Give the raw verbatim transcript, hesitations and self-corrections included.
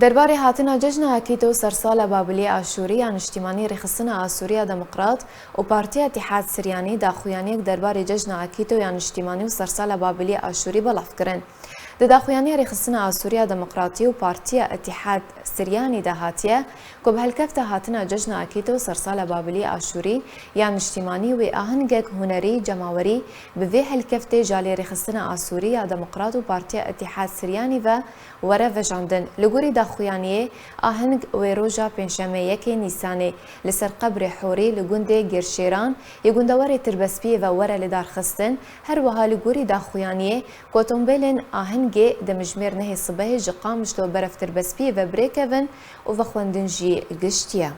Derbarê hatina Cejna Akîto û Sersala Babilî Aşûrî ya Niştîmanî Rêxistina Asûrî ya Demokrat û Partiya Îtîhad Siryanî daxuyaniyek derbarê Cejna Akîto ya Niştîmanî û Sersala Babilî Aşûrî belav kirin. Di daxuyaniya Rêxistina Asûrî ya Demokratî û Partiya Îtîhad Siryanî de hatiye ku bi helkefta hatina Cejna Akîto û Sersala Babilî Aşûrî ya Niştîmanî wê ahengek hunerî, cemawerî bi vê helkeftê ji alî Rêxistina Asûrî ya Demokrat û Partiya Îtîhad Siryanî ve were vejandin. Li gorî daxuyaniyê, aheng wê roja Pêncşemê yekê Nîsanê li ser qebrê Horî li gundê Girşêran yê gundewarê Tirbespiyê ve were lidarxistin. Her wiha li gorî daxuyaniyê, ku otomobilên ahengê dimijmêr nehê sibehê ji Qamişlo beref Tirbespiyê ve bi rê kevin û vexwendin jî giştiye.